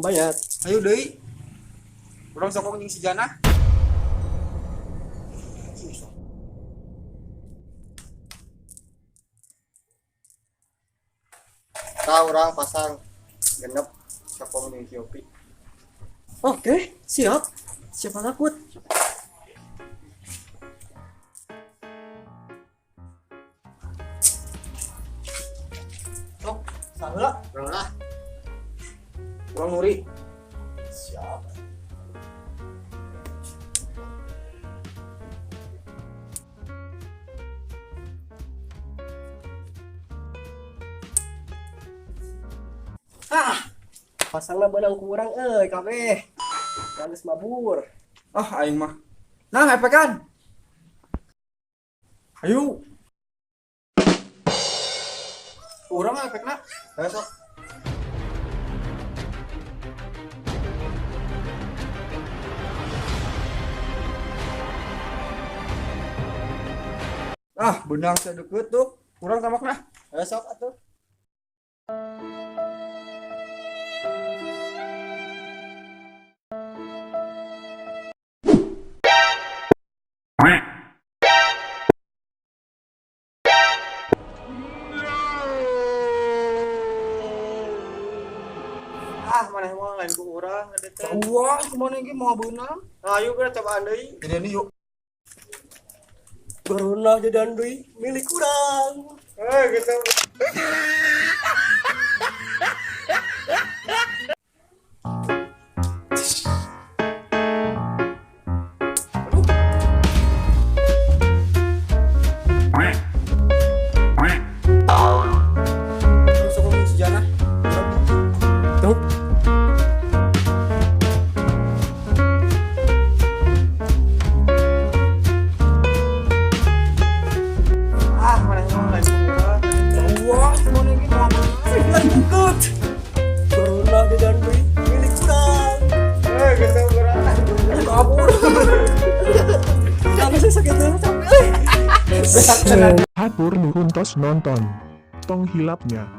Banyak. Ayo deui. Urang sokong jeung si Jana. Tah urang pasang 6 sokong jeung si Yopi. Oke, siap. Siapa takut? Sok, saheula. Urang lah. Urang Nuri. Siap. Ah, pasangna beunang kurang euy kabeh. Geus mabur. Ah, aing mah. Nah, epekan. Ayo. Urang mah efekna. Ayo sok. Ah, benang saya deket tuh. Kurang tambakna. Ayo sok atuh. Ah, maneh mah lain ku urang eta teh. Wah, kumaha ge mau beunang. Ayo kita cobaan deui. Jadi ini yuk. Corona jajan deui milik urang. Eh, gitu. Urang sokong jeung si Jana. Tuh. Ah, maneh mah lain ku urang. Wah, kumaha ge mau beunang. Lagi bungkut. Corona jajan deui milik urang. Eh, gitu urang. Kabur. Kami sih sakit capek euy. Hatur nuhun tos nonton. Tong hilapnya.